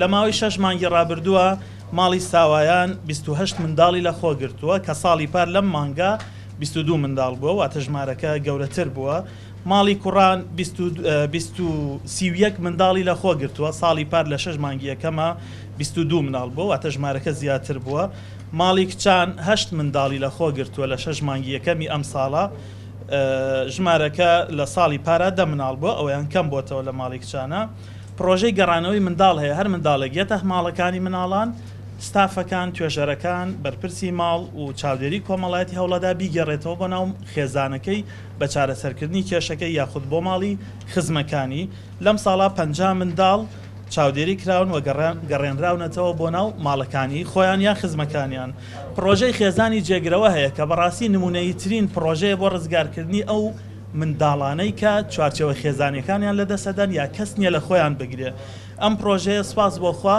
لە ماوەی شەش مانگی ڕابردووە ماڵی ساوایان 28 منداڵی لە خۆ گرتووە کە ساڵی پار لەم مانگە 22 منداڵ بووە، واتە ژمارەکە گەورەتر بووە. ماڵی کوڕان 31 منداڵی لە خۆ گرتووە، ساڵی پار لە شەش مانگی یەکەمە 22 مناڵ بووە، واتە ژمارەکە زیاتر بووە. ماڵی کچان هەشت منداڵی لە خۆ گرتووە لە شەش مانگی یەکەمی ئەمساڵە، ژمارەکە لە ساڵی پارا دە مناڵ بووە، ئەوەیان کەم بۆتەوە لە ماڵی کچانە. پڕۆژەی گەڕانەوەی منداڵ هەیە، هەر منداڵێک یەتە ماڵەکانی مناڵان، ستافەکان، توێژەرەکان، بەرپرسی ماڵ و چاودێری کۆمەڵایەتی هەوڵەدا بیگەڕێتەوە بۆ ناو خێزانەکەی بە چارەسەرکردنی کێشەکەی یاخود بۆ ماڵی خزمەکانی، لەم ساڵا 50 منداڵ چاودێری کراون و گەڕێنراونەتەوە بۆ ناو ماڵەکانی خۆیان یان خزمەکانیان. پڕۆژەی خێزانی جێگرەوە هەیە کە بەڕاستی نموونەییترین پڕۆژەیە بۆ ڕزگارکردنی ئەو منداڵانەی کە چوارچێوە خێزانیەکانیان لەدەست ئەدەن یا کەس نیە لە خۆیان بگرێ. ئەم پڕۆژەیە سوپاس بۆ خوا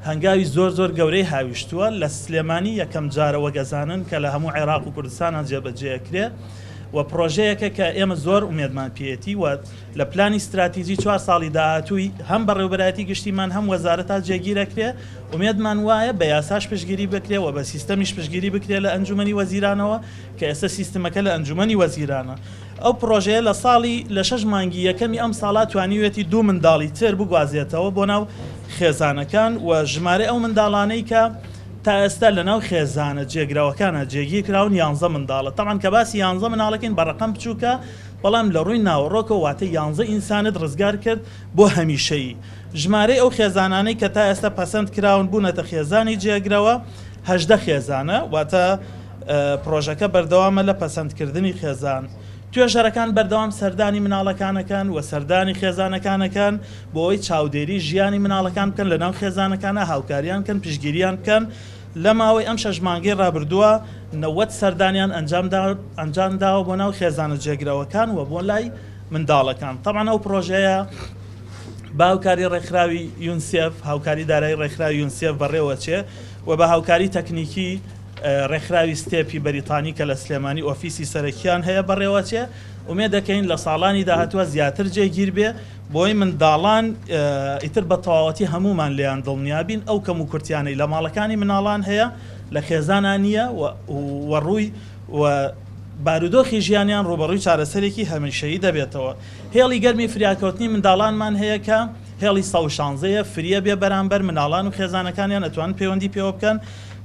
هەنگاوی زۆر زۆر گەورەی هاویشتووە. لە سلێمانی یەکەم جارە وەک ئەزانن کە لە هەموو عێراق و کوردستانا جێبەجێ ئەکرێ و پڕۆژەیەکە کە ئێمە زۆر ئومێدمان پێیەتی و لە پلانی ستراتیجی چوار ساڵی داهاتووی هەم بەڕێوبەرایەتی گشتیمان هەم وەزارەتا جێگیر ئەکرێ. ئومێدمان وایە بە یاساش پشتگیری بکرێ و بە سیستەمیش پشتگیری بکرێ لە ئەنجومەنی وەزیرانەوە کە ئێستا سیستمەکە لە ئەنجومەنی وەزیرانە. ئەو پڕۆژەیە لە ساڵی لە شەش مانگی یەکەمی ئەمساڵا توانیویەتی دوو منداڵی تر بگوازێتەوە بۆ ناو خێزانەکان و ژمارەی ئەو منداڵانەی کە تا ئێستا لە ناو خێزانە جێگرەوەکانا جێگیر کراون یانزە منداڵە. تەبعەن کە باسی یانزە مناڵەکەین بە ڕەقەم بچووکە بەڵام لە ڕووی ناوەڕۆکەوە واتە یانزە ئینسانت ڕزگار کرد بۆ هەمیشەیی. ژمارەی ئەو خێزانانەی کە تا ئێستا پەسەند کراون بوونەتە خێزانی جێگرەوە 18 خێزانە، واتە پڕۆژەکە بەردەوامە لە پەسەندکردنی خێزان. توێژەرەکان بەردەوام سەردانی مناڵەکان ئەکەن و سەردانی خێزانەکان ئەکەن بۆ ئەوەی چاودێری ژیانی مناڵەکان بکەن لەناو خێزانەکانا، هاوکاریان بکەن، پشتگیریان بکەن. لە ماوەی ئەم شەش مانگەی ڕابردووە 90 سەردانیان ئەنجام داوە بۆ ناو خێزانە جێگرەوەکان و بۆ لای منداڵەکان. تەبعەن ئەو پڕۆژەیە بە هاوکاری ڕێکخراوی یونسێف، هاوکاری دارایی ڕێکخراوی یونسێف بەڕێوەچێ و بە هاوکاری تەکنیکی ڕێکخراوی ستێپی بەریتانی کە لە سلێمانی ئۆفیسی سەرەکیان هەیە بەڕێوەچێ، ئومێد دەکەین لە ساڵانی داهاتووە زیاتر جێگیر بێ بۆی منداڵان ئیتر بە تەواوەتی هەموومان لێیان دڵنیا بین ئەو کەموکورتیانەی لە ماڵەکانی مناڵان هەیە لە خێزانا نییە و ڕووی و بارودۆخی ژیانیان ڕووبەڕووی چارەسەرێکی هەمیشەیی دەبێتەوە. هێڵی گەرمی فریاکەوتنی منداڵانمان هەیە کە هێڵی 116 یە، فریە بێ بەرامبەر مناڵان و خێزانەکانیان ئەتوانن پەیوەندی پێوە بکەن.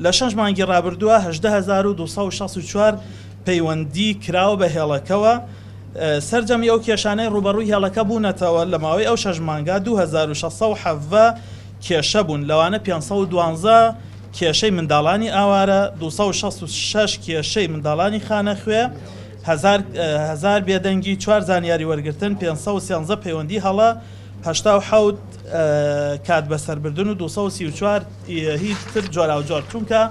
لە شەش مانگی ڕابردووە 18,264 پەیوەندی کراوە بە هێڵەکەوە، سەرجەمی ئەو کێشانەی ڕووبەڕووی هێڵەکە بوونەتەوە لە ماوەی ئەو شەش مانگە 2617 کێشە بوون، لەوانە 512 کێشەی منداڵانی ئاوارە، 266 کێشەی منداڵانی خانەخوێ، هەزار بێدەنگی، چوار زانیاری وەرگرتن، 513 پەیوەندی هەڵە، 87 کات بەسەربردن و 234 هی تر جۆراوجۆر، چونکە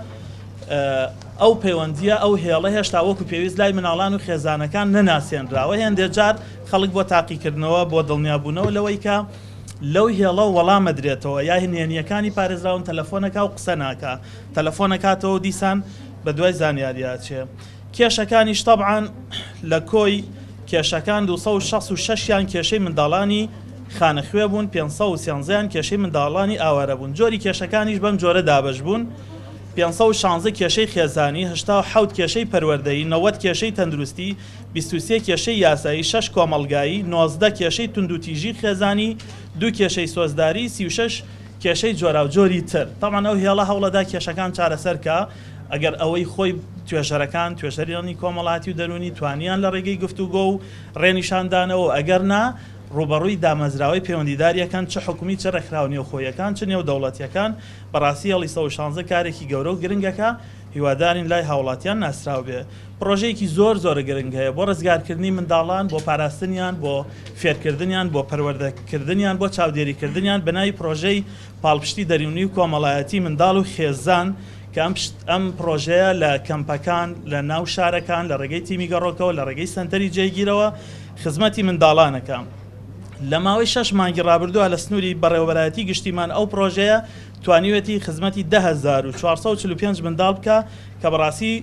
ئەو پەیوەندییە، ئەو هێڵە هێشتا وەکو پێویست لای مناڵان و خێزانەکان نەناسێنراوە، هێندێ جار خەڵک بۆ تاقیکردنەوە، بۆ دڵنیابوونەوە لەوەی کە لەو هێڵە وەڵام ئەدرێتەوە یا نهێنییەکانی پارێزراون تەلەفۆنەکا و قسە ناکا، تەلەفۆنەکاتەوە و دیسان بەدوای زانیاریا ئەچێ. کێشەکانیش تەبعەن لە کۆی کێشەکان 266 یان کێشەی منداڵانی خانەخوێ بوون، 513 یان کێشەی منداڵانی ئاوارە بوون. جۆری کێشەکانیش بەم جۆرە دابەش بوون، 516 کێشەی خێزانی، 87 کێشەی پەروەردەیی، 90 کێشەی تەندروستی، 23 کێشەی یاسایی، شەش کۆمەڵگایی، 19 کێشەی توندوتیژی خێزانی، دوو کێشەی سۆزداری، 36 کێشەی جۆراوجۆری تر. تەبعەن ئەو هێڵە هەوڵەدا کێشەکان چارەسەر کا، ئەگەر ئەوەی خۆی توێژەرەکان، توێژەرانی کۆمەڵایەتی و دەروونی توانیان لە ڕێگەی گفتوگۆ و ڕێنیشاندانەوە و ئەگەر نا ڕووبەڕووی دامەزراوەی پەیوەندیداریەکان چ حکومی چ ڕێکخراوە نێوخۆییەکان چ نێودەوڵەتیەکان، بەڕاستی هێڵی 116 کارێکی گەورە و گرنگەکە هیوادارین لای هاوڵاتیان ناسراو بێ. پڕۆژەیەکی زۆر زۆر گرنگ هەیە بۆ ڕزگارکردنی منداڵان، بۆ پاراستنیان، بۆ فێرکردنیان، بۆ پەروەردەکردنیان، بۆ چاودێریکردنیان بە ناوی پڕۆژەی پاڵپشتی دەروونی و کۆمەڵایەتی منداڵ و خێزان کە ئەم ئەم پڕۆژەیە لە کەمپەکان، لە ناو شارەکان، لە ڕێگەی تیمی گەڕۆکەوە، لە ڕێگەی سەنتەری جێگیرەوە خزمەتی منداڵانەکە. لە ماوەی شەش مانگی ڕابردووە لە سنووری بەڕێوەبەرایەتی گشتیمان ئەو پڕۆژەیە توانیوێتی خزمەتی 10,445 منداڵ بکا کە بەڕاستی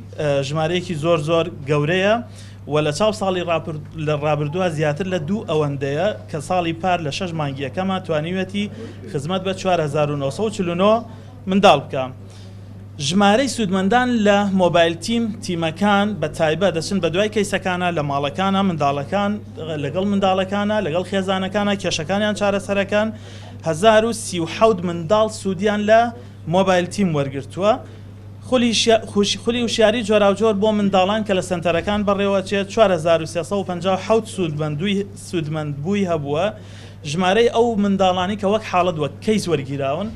ژمارەیەکی زۆر زۆر گەورەیە. و لە چاو ساڵی ڕابردووە زیاتر لە دوو ئەوەندەیە کە ساڵی پار لە شەش مانگی یەکەما توانیویەتی خزمەت بە 4949 منداڵ بکا. ژمارەی سوودمەندان لە mobile team، تیمەکان بە تایبەت دەچن بە دوای کەیسەکانا لە ماڵەکانا منداڵەکان لەگەڵ منداڵەکانا لەگەڵ خێزانەکانا کێشەکانیان چارەسەرەکەن 1037 منداڵ سوودیان لە mobile team وەرگرتووە. خولی وشیاری جۆراوجۆر بۆ منداڵان کە لە سەنتەرەکان بەڕێوەچێت 4357 سوودمەندبووی هەبووە، ژمارەی ئەو منداڵانەی کە وەک حاڵەت وەک کەیس وەرگیراون،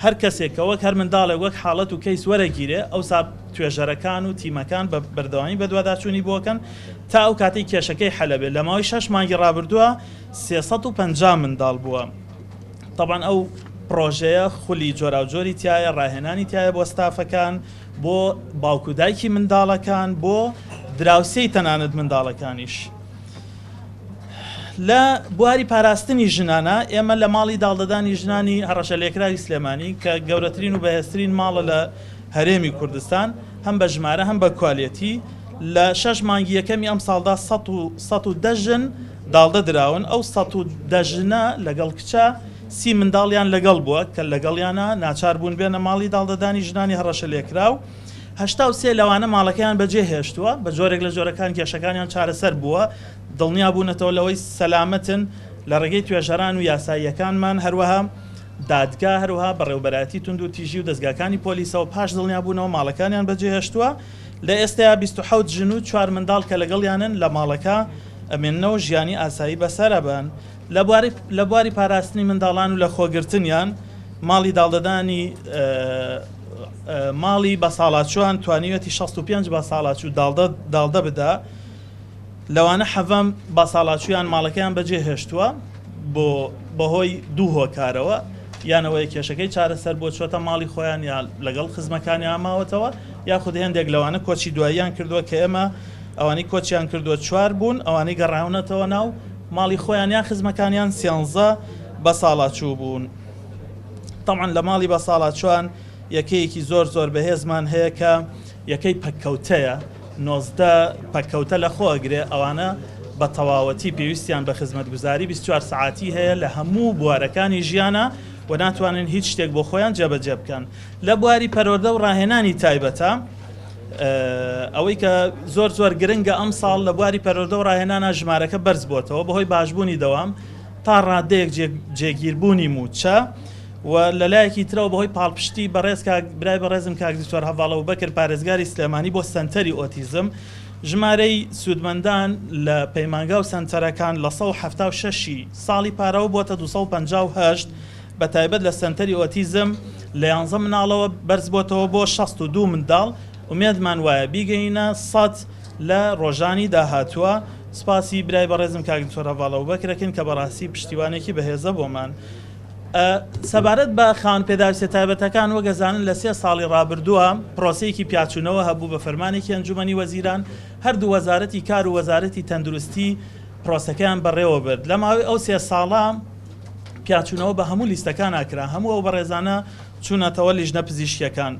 هەر کەسێک کە وەک هەر منداڵێک وەک حاڵەت و کەیس وەرەگیرێ ئەوسا توێژەرەکان و تیمەکان بە بەردەوامی بەدواداچوونی بۆ ئەکەن تا ئەو کاتەی کێشەکەی حەلەبێ لە ماوەی شەش مانگی ڕابردووە 350 منداڵ بووە. تەبعەن ئەو پڕۆژەیە خولی جۆراوجۆری تیایە، ڕاهێنانی تیایە بۆ ستافەکان، بۆ باوک و دایکی منداڵەکان، بۆ دراوسێی تەنانەت منداڵەکانیش. لە بواری پاراستنی ژنانە ئێمە لە ماڵی داڵدەدانی ژنانی هەڕەشە لێکراوی سلێمانی کە گەورەترین و بەهێزترین ماڵە لە هەرێمی کوردستان هەم بە ژمارە هەم بە کوالێتی لە شەش مانگی یەکەمی ئەمساڵدا 110 ژن داڵدە دراون، ئەو 110 ژنە لەگەڵ کچە سی منداڵیان لەگەڵ بووە کە لەگەڵیانە ناچار بوون بێنە ماڵی داڵدەدانی ژنانی هەڕەشەلێکراو، 83 لەوانە ماڵەکەیان بەجێهێشتووە، بە جۆرێک لە جۆرەکان کێشەکانیان چارەسەر بووە، دڵنیا بوونەتەوە لەوەی سەلامەتن لە ڕێگەی توێژەران و یاساییەکانمان، هەروەها دادگا، هەروەها بەڕێوەبەرایەتی توندوتیژی و دەزگاکانی پۆلیسەوە پاش دڵنیابوونەوە ماڵەکانیان بەجێهێشتووە. لە ئێستایا 27 ژن و چوار منداڵ کە لەگەڵیانن لە ماڵەکە ئەمێننەوە ژیانی ئاسایی بەسەر ئەبەن. لە بواری پاراستنی منداڵان و لەخۆگرتنیان، ماڵی داڵدەدانی ماڵی بەساڵاچووان توانیویەتی 65 بەساڵاچوو داڵدە بدا، لەوانە حەڤە بەساڵاچوویان ماڵەکەیان بەجێهێشتووە بۆ بەهۆی دوو هۆکارەوە، یان ئەوەیە کێشەکەی چارەسەر بووە چووەتە ماڵی خۆیان یا لەگەڵ خزمەکانیان ماوەتەوە، یاخود هێندێک لەوانە کۆچی دواییان کردووە کە ئێمە ئەوانەی کۆچیان کردووە چوار بوون، ئەوانەی گەڕاونەتەوە ناو ماڵی خۆیان یان خزمەکانیان سیانزە بەساڵاچوو بوون. تەبعەن لە ماڵی بەساڵاچوان یەکەیەکی زۆر زۆر بەهێزمان هەیە کە یەکەی پەککەوتەیە، 19 پەککەوتە لە خۆ ئەگرێ، ئەوانە بە تەواوەتی پێویستیان بە خزمەتگوزاری 24 سەعاتی هەیە لە هەموو بوارەکانی ژیانا و ناتوانن هیچ شتێک بۆ خۆیان جێبەجێ بکەن. لە بواری پەروەردە و ڕاهێنانی تایبەتە، ئەوەی کە زۆر زۆر گرنگە ئەمساڵ لە بواری پەروەردە و ڕاهێنانا ژمارەکە بەرز بۆتەوە بەهۆی باشبوونی دەوام تا ڕادەیەک جێگیربوونی مووچە و لەلایەکی ترەوە بەهۆی پاڵپشتی بەڕێز کاک برای بەڕێزم کاک دکتۆر هەڤاڵ ئەبوبەکر پارێزگاری سلێمانی بۆ سەنتەری ئۆتیزم ژمارەی سوودمەندان لە پەیمانگا و سەنتەرەکان لە 176 ی ساڵی پارەوە بۆتە 258 بەتایبەت لە سەنتەری ئۆتیزم لە یانزە مناڵەوە بەرزبۆتەوە بۆ 62 منداڵ، ئومێدمان وایە بیگەینە سەد لە ڕۆژانی داهاتووە، سوپاسی برای بەڕێزم کاک دکتۆر هەڤاڵ ئەبوبەکر ئەکەین کە بەڕاستی پشتیوانێکی بەهێزە بۆمان. سەبارەت بە خاوەن پێداویستیە تایبەتەکان وەک ئەزانن لە سێ ساڵی ڕابردووە پرۆسەیەکی پیاچوونەوە هەبوو بە فەرمانێکی ئەنجومەنی وەزیران هەردوو وەزارەتی کار و وەزارەتی تەندروستی پرۆسەکەیان بەڕێوەبرد لە ماوەی ئەو سێ ساڵە پیاچوونەوە بە هەموو لیستەکانا کرا، هەموو ئەو بەڕێزانە چوونەتەوە لیژنە پزیشکیەکان.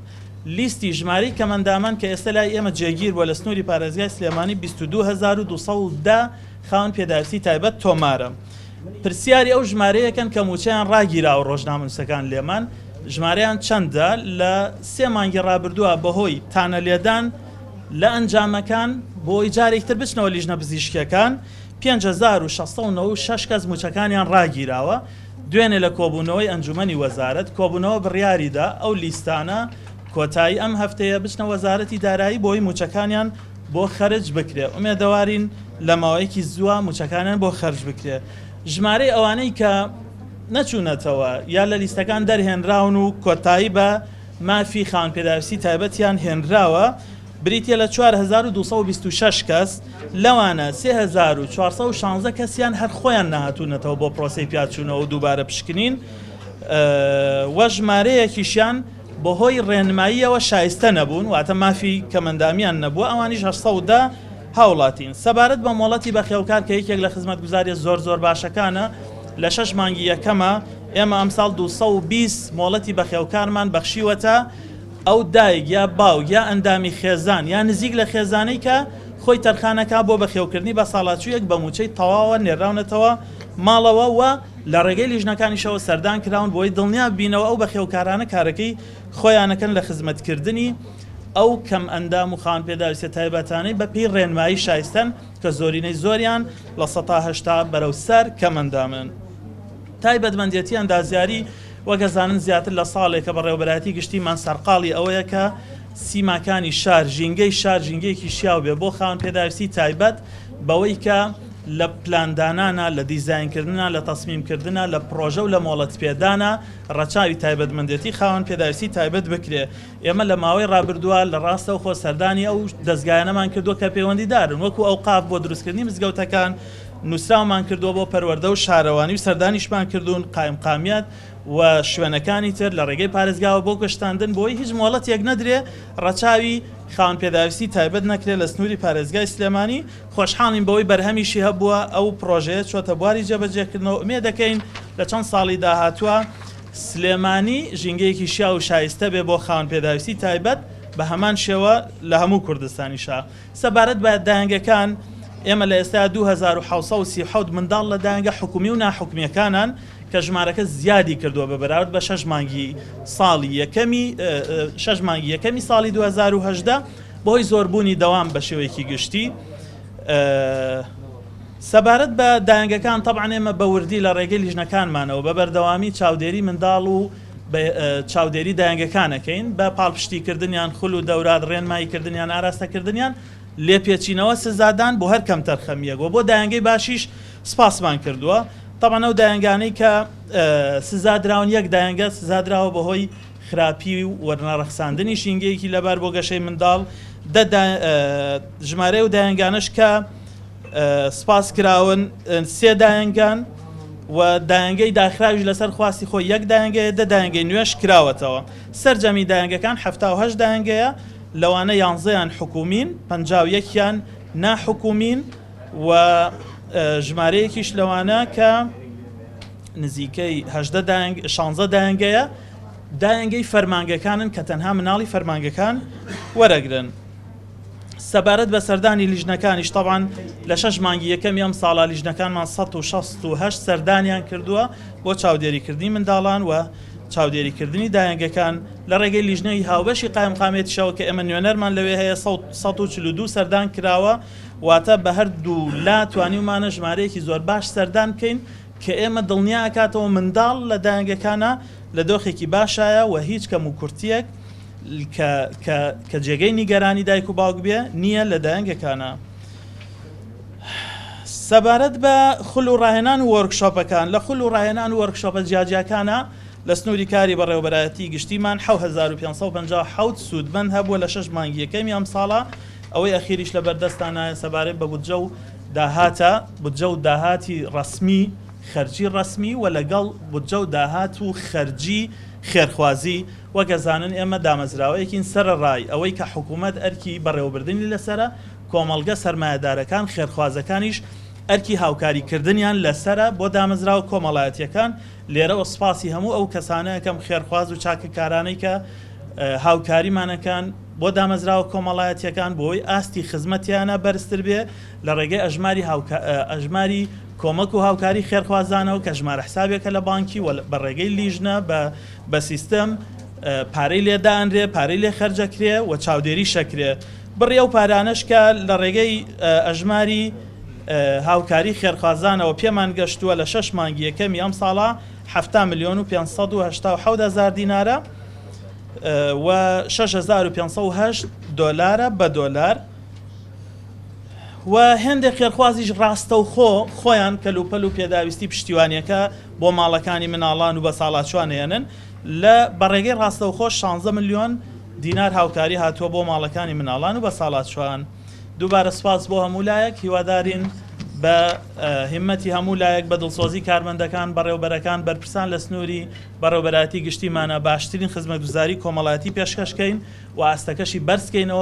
لیستی ژمارەی کەمئەندامان کە ئێستا لای ئێمە جێگیر بووە لە سنووری پارێزگای سلێمانی 22210 خاوەن پێداویستی تایبەت تۆمارە. پرسیاری ئەو ژمارەیەکەن کە مووچەیان ڕاگیراوە ڕۆژنامەنووسەکان لێمان ژمارەیان چەندە لە سێ مانگی ڕابردووە بەهۆی تانە لێدان لە ئەنجامەکان بۆی جارێکتر بچنەوە لیژنە پزیشکیەکان 5696 کەس مووچەکانیان ڕاگیراوە، دوێنێ لە کۆبوونەوەی ئەنجوومەنی وەزارەت کۆبوونەوە بڕیاریدا ئەو لیستانە کۆتایی ئەم هەفتەیە بچنە وەزارەتی دارایی بۆی مووچەکانیان بۆ خەرج بکرێ، ئومێدەوارین لە ماوەیەکی زووە مووچەکانیان بۆ خەرج بکرێ. ژمارەی ئەوانەی کە نەچوونەتەوە یا لە لیستەکان دەرهێنراون و کۆتایی بە مافی خاوەن پێداویستی تایبەتیان هێنراوە، بریتیە لە 4226 کەس، لەوانە 3416 کەسیان هەر خۆیان نەهاتوونەتەوە بۆ پرۆسەی پیاچوونەوە و دووبارە پشکنین و ژمارەیەکیشیان بەهۆی ڕێنماییەوە شایستە نەبوون، واتە مافی کەمەندامیان نەبووە، ئەوانیش 810 هاوڵاتین. سەبارەت بە مۆڵەتی بەخێوکار کە یەکێک لە خزمەتگوزاریە زۆر زۆر باشەکانە، لە شەش مانگی یەکەمە ئێمە ئەمساڵ 220 مۆڵەتی بەخێوکارمان بەخشیوەتە ئەو دایک یا باوک یا ئەندامی خێزان یا نزیک لە خێزانەی کە. خۆی تەرخانەکا بۆ بەخێوکردنی بەساڵاچوویەک بە مووچەی تەواوە نێرراونەتەوە ماڵەوە و لە ڕێگەی لیژنەکانیشەوە سەردان کراون بۆی دڵنیا بینەوە ئەو بەخێوکارانە کارەکەی خۆیانەکەن لە خزمەتکردنی ئەو کەم ئەندام و خاوەن پێداویستیە تایبەتانەی بە پێی ڕێنمایی شایستەن کە زۆرینەی زۆریان 80% بەرەو سەر کەم ئەندامن. تایبەتمەندێتی ئەندازیاری وەک ئەزانن زیاتر لە ساڵێکە بەڕێوەبەرایەتی گشتیمان سەرقاڵی ئەوەیە کە سیماکانی شار، ژینگەی شار ژینگەیەکی شیاو بێ بۆ خاوەن پێداویستی تایبەت بەوەی کە لە پلاندانانا، لە دیزاینکردنا، لە تەسمیمکردنا، لە پڕۆژە و لە مۆڵەتپێدانا ڕەچاوی تایبەتمەندێتی خاوەن پێداویستی تایبەت بکرێ. ئێمە لە ماوەی ڕابردووە لە ڕاستەوخۆ سەردانی ئەو دەزگایانەمان کردووە کە پەیوەندیدارن وەکو ئەوقاف بۆ دروستکردنی مزگەوتەکان، نووسراومان کردووە بۆ پەروەردە و شارەوانی و سەردانیشمان کردوون قایمقامیەت و شوێنەکانی تر لە ڕێگەی پارێزگاوە بۆ گەشتاندن بۆی هیچ مۆڵەتێک نەدرێ ڕەچاوی خاوەن پێداویستی تایبەت نەکرێت لە سنووری پارێزگای سلێمانی. خۆشحاڵین بەوەی بەرهەمیشی هەبووە، ئەو پڕۆژەیە چۆتە بواری جێبەجێکردنەوە، ئومێد دەکەین لە چەند ساڵی داهاتووە سلێمانی ژینگەیەکی شیاو و شایستە بێ بۆ خاوەن پێداویستی تایبەت، بە هەمان شێوە لە هەموو کوردستانیشا. سەبارەت بە دایەنگەکان، ئێمە لە ئێستایا 2737 منداڵ لە دایەنگە حکومی و ناحکومییەکانان کە ژمارەکە زیادی کردووە بە بەراورد بە شەش مانگی ساڵی یەکەمی شەش مانگی یەکەمی ساڵی 2018 بەهۆی زۆربوونی دەوام بە شێوەیەکی گشتی. سەبارەت بە دایەنگەکان تەبعەن ئێمە بە وردی لە ڕێگەی لیژنەکانمانەوە بە بەردەوامی چاودێری منداڵ و چاودێری دایەنگەکان ئەکەین بە پاڵپشتیکردنیان، خول و دەورات، ڕێنماییکردنیان، ئاراستەکردنیان، لێپێچینەوە، سزادان بۆ هەر کەمتەرخەمییەک و بۆ دایەنگەی باشیش سپاسمان کردووە. تەبعەن ئەو دایەنگانەی کە سزادراون یەک دایەنگە سزادراوە بەهۆی خراپی و وەرنەڕەخساندنی ژینگەیەکی لەبار بۆ گەشەی منداڵ، دە ژمارەی ئەو دایەنگانەش کە سپاس کراون سێ دایەنگان و دایەنگەی داخراویش لەسەر خواستی خۆی یەک دایەنگەیە، دە دایەنگەی نوێش کراوەتەوە. سەرجەمی دایەنگەکان 78 دایەنگەیە، لەوانە یانزەیان حکوومین، 51یان ناحکوومین و ژمارەیەکیش لەوانە کە نزیکەی هەژدە دایەنگ شانزە دایەنگەیە دایەنگەی فەرمانگەکانن کە تەنها مناڵی فەرمانگەکان وەرەگرن. سەبارەت بە سەردانی لیژنەکانیش تەبعەن لە شەش مانگی یەکەمی ئەم ساڵە لیژنەکانمان 168 سەردانیان کردووە بۆ چاودێریکردنی منداڵان و چاودێریکردنی دایەنگەکان لە ڕێگەی لیژنەی هاوبەشی قایمقامێتیشەوە کە ئێمە نوێنەرمان لەوێ هەیە 142 سەردان کراوە واتە بە هەردوو لا توانیومانە ژمارەیەکی زۆر باش سەردان بکەین کە ئێمە دڵنیا ئەکاتەوە منداڵ لە دایەنگەکانە لە دۆخێکی باشایە و هیچ کەم و کورتیەک کە کە کە جێگەی نیگەرانی دایک و باوک بێ نییە لە دایەنگەکانە. سەبارەت بە خول و ڕاهێنان و وۆرکشۆپەکان لە خول و ڕاهێنان و وۆرکشۆپە جیاجیاکانە لە سنووری کاری بەڕێوەبەرایەتی گشتیمان 7557 سوودمەند هەبووە لە شەش مانگی یەکەمی ئەمساڵە ئەوەی ئەخیریش لە بەردەستانایە سەبارەت بە بودجە و داهاتە، بودجە و داهاتی ڕەسمی، خەرجی ڕەسمی و لەگەڵ بودجە و داهات و خەرجی خێرخوازی، وەک ئەزانن ئێمە دامەزراوەیەکین سەرەڕای ئەوەی کە حکوومەت ئەرکی بەڕێوەبردنی لەسەرە، کۆمەڵگە سەرمایەدارەکان، خێرخوازەکانیش ئەرکی هاوکاری کردنیان لەسەرە بۆ دامەزراوە کۆمەڵایەتییەکان، لێرەوە سوپاسی هەموو ئەو کەسانە ئەکەم خێرخواز و چاکەکارانەی کە هاوکاریمان ئەکەن بۆ دامەزراوە کۆمەڵایەتییەکان بۆ ئەوەی ئاستی خزمەتیانە بەرزتر بێ لە ڕێگەی ئەژماری ئەژماری کۆمەک و هاوکاری خێرخوازانەوە کە ژمارە حسابێکە لە بانکی و بە ڕێگەی لیژنە بە بە سیستم پارەی لێ دانرێ پارەی لێ خەرجەکرێ و چاودێری شەکرێ بڕی ئەو پارانەش کە لە ڕێگەی ئەژماری هاوکاری خێرخوازانەوە پێمان گەشتووە لە شەش مانگی یەکەمی ئەمساڵا 70 ملیۆن و 587 هەزار دینارە و 6508 دۆلارە بە دۆلار و هێندێک خێرخوازیش ڕاستەوخۆ خۆیان کەلوپەل و پێداویستی پشتیوانیەکە بۆ ماڵەکانی مناڵان و بەساڵاچوان ئەیەنن لە بە ڕێگەی ڕاستەوخۆ 16 ملیۆن دینار هاوکاری هاتووە بۆ ماڵەکانی مناڵان و بەساڵاچوان. دووبارە سوپاس بۆ هەموو لایەک، هیوادارین بە هیممەتی هەموو لایەک، بە دڵسۆزی کارمەندەکان، بەڕێوەبەرەکان، بەرپرسان لە سنووری بەڕێوەبەرایەتی گشتیمانە باشترین خزمەتگوزاری کۆمەڵایەتی پێشکەش کەین و ئاستەکەشی بەرز کەینەوە.